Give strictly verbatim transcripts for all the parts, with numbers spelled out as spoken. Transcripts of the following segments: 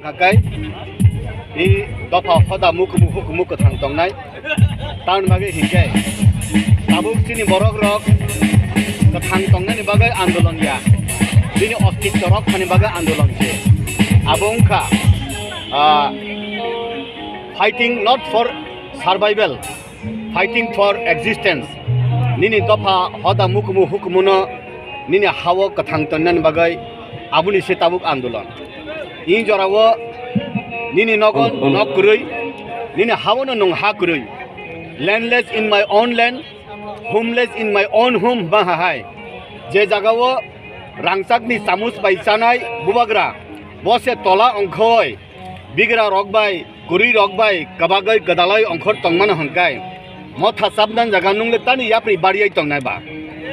Hakai i dopha hoda mukumu hukumu kwthang tongnai. Tamoni bagwi hinkhe tabuk chini borok rok kwthang tongnani bagwi andolon ya, bini ostitto rok thani bagwi andolon se. Abo wngkha, ah, fighting not for survival, fighting for existence. Nini dopha hoda mukumu hukumuno nini hao kwthang tonnani bagwi aboni se tabuk andolon. I jorao nini nogo nok kwrwi, nini haono nwng ha kwrwi. Landless in my own land, homeless in my own home hwnba hai. Je jagao rangchakni chamuch bai chanai bubagra, bo se tola ongkhoi bigra rok bai, kwrwi rok bai kwbagwi gwdalai ongkhor tongmano hwnkhai, motha chapnani jaga nungle tani yapri bariyai tongnai ba?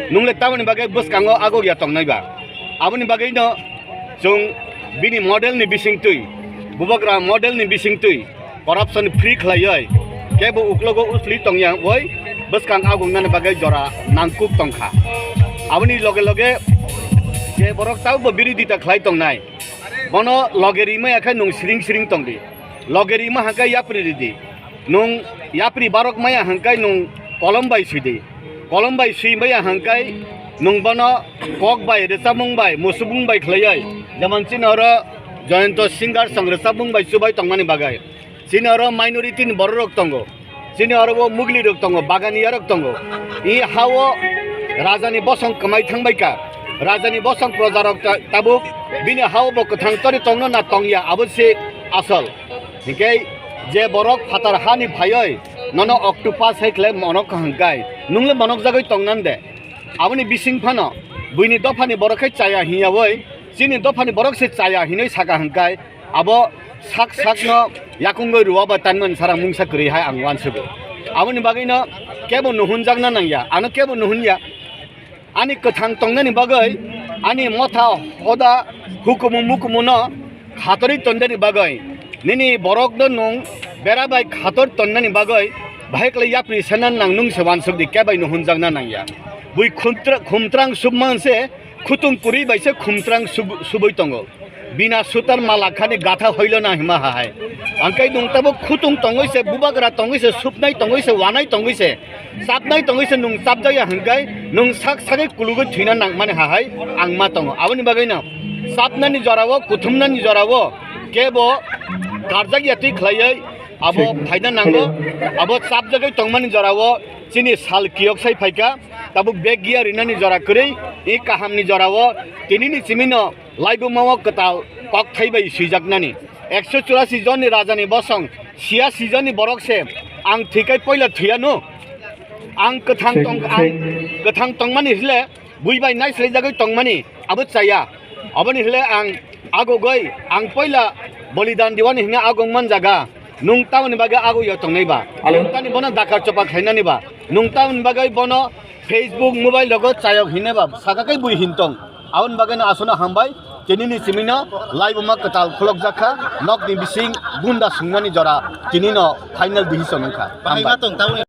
Nungle tamoni bagwi bwskango agokya tongnai ba? Aboni bagwino chwng bini model ni bisingtwi, bubagra model ni bisingtwi corruption free khlaiwi kebo uklogo usli tongya oi bwskang agoknani bagwi jora nangkuk tongkha. Aboni loge loge je borok tabukbo birodita khlai tongnai, bono loge rimaya khe nwng siring siring tongdi. Loge rima hangkhe yapri ridi. Nwng yapri barok maya hangkhe nwng kolom bai swidi. Kolom bai swi maya hangkhe nwng bono kok bai, rwchapmung bai, musubung bai khlaiwi. Jemon chini oro Jayanta Singer song rwchapmung bai chubai tongmani bagwi. Chini oro minority ni borok rok tongo. Chini oro bo mugli rok tongo, baganiya rok tongo. I hao rajani bosong kwmai thangbai ka. Rajani bosong proja rok ta-, tabuk bini hao bo kwthang tori tongno na tongya, abo se asol. Hinkhe je borok phatar hani phaioi nono octopus hai khlai monok hangkai, nungle monok jagoi tongnan de? Aboni bising phano buini dophani borok khai chaya hinya oi, chini dophani borok se chaya hinoi saka hangkai, abo sak sakno yakungoi rwaba tanmani sara mungsa kwrwi hai ang uansugo. Aboni bagwino kebo nuhunjakna nangya, ano kebo nuhunya. Ani kwthang tongnani bagwi, ani motha hoda hukumu mukumuno khatorwi tondani bagwi, nini borokno nwng bera bai khator tonnani bagwi, bahai kwlai yapri sana nang nwng se uansukdi, kebai nuhunjakna nangya. Bui khumtra-, khumtrang subman se khutung kwrwi bai se khumtrang sub-, subui tongo. Bina sutar mala khani gatha hoilo na hima ha hai. Angkai nwng tabuk khutung tongwi se, bubagra tongwi se, supnai tongwi se, wanai tongwi se, chapnai tongwi se, nwng chapjakya hwnkhe nwng sak sagwi kulugwi thwina nangmani ha hai ang ma tongo. Aboni bagwino chapnani jorao, kuthumnani jorao kebo karjakya twi khlaiwi abo phaina nango. Abo chapjagwi tongmani jorao chini sal kiyoksai phaikha, tabuk bag giya rinani jora kwrwi, i kahamni jorao tinini simino Laibuma o kwtal kokthai bai swijaknani. Ekso churasi jonni rajani bosong, siyasi jonni borok se ang thwikai poila thwiyanu. Ang kwthang tong-, ang kwthang tongmani hile bui bai naislaijagwi tongmani abo chaya. Aboni hile ang agogoi ang poila bolidan diwani hwnwi agong manjaga. Nwng tamoni bagwi agogya tongnai ba? Alo. Tani bono dakar chopa khlainani ba? Nwng tamoni bagwi bono Facebook, mobile rogo chayok hinwi ba? Saka khe bui hin tong. Aboni bagwino aswkno hambai, tinini simino laibuma kwtal khulokjak kha, nokni bising gunda sungmani jora tinino final decision wngkha. Hambai.